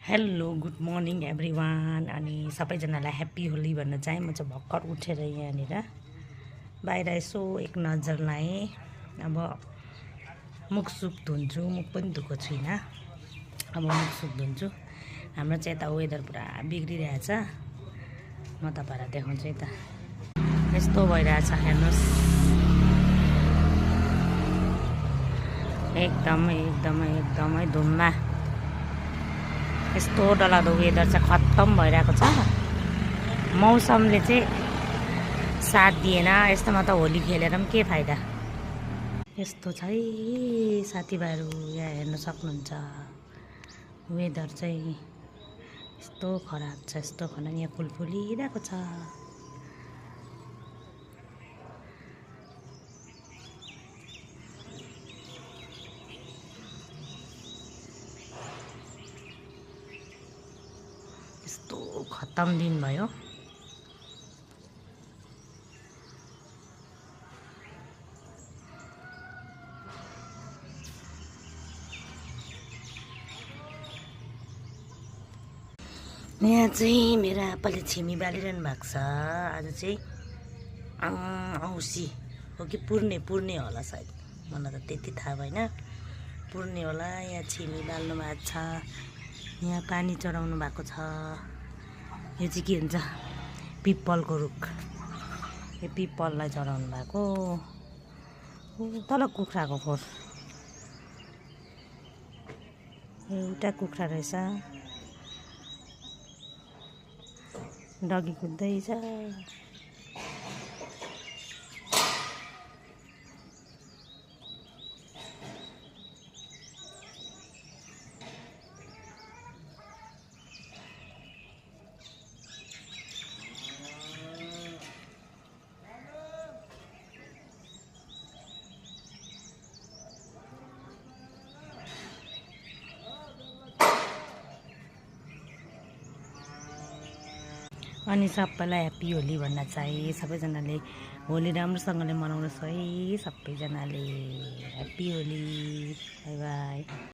Hello good morning everyone. अनि सबैजनालाई happy Holi भन्न चाहिँ म चाहिँ भर्खर उठेर यहाँनिर बाहिर यसो एक नजर लाएँ। अब मुखसुख धुन्छु, मुख पनि धुएको छुइनँ, अब मुखसुख धुन्छु। हाम्रो चाहिँ यता वेदर पुरा बिग्रिरहेछ, म तपाईँलाई देखाउँछु यता। यस्तो भइरहेछ हेर्नुहोस्, एकदमै धुम्मा। यस्तो डरलाग्दो वेदर चाहिँ खत्तम भइरहेको छ। मौसमले चाहिँ साथ दिएन। यस्तोमा त होली खेलेर पनि के फाइदा। यस्तो छ है साथीभाइहरू, यहाँ हेर्न सक्नुहुन्छ। वेदर चाहिँ यस्तो खराब छ, यस्तो खराब। यहाँ फुल फुलिरहेको छ। यस्तो खत्तम दिन भयो। यहाँ चाहिँ मेरो आप्पाले छिमी बालिरहनु भएको छ। आज चाहिँ औँसी हो कि पुर्णे होला सायद, मलाई त त्यति थाहा भएन। पुर्णे होला। यहाँ छिमी बाल्नु भएको छ, यहाँ पानी चढाउनु भएको छ। यो चाहिँ के हुन्छ, पिपलको रुख। यो पिपललाई चढाउनु भएको। तल कुखुराको खोर, एउटा कुखुरा रहेछ, डगी कुद्दैछ। अनि सबैलाई ह्याप्पी होली भन्न चाहिँ सबैजनाले होली राम्रोसँगले मनाउनुहोस् है। सबैजनाले ह्याप्पी होली, बाई बाई।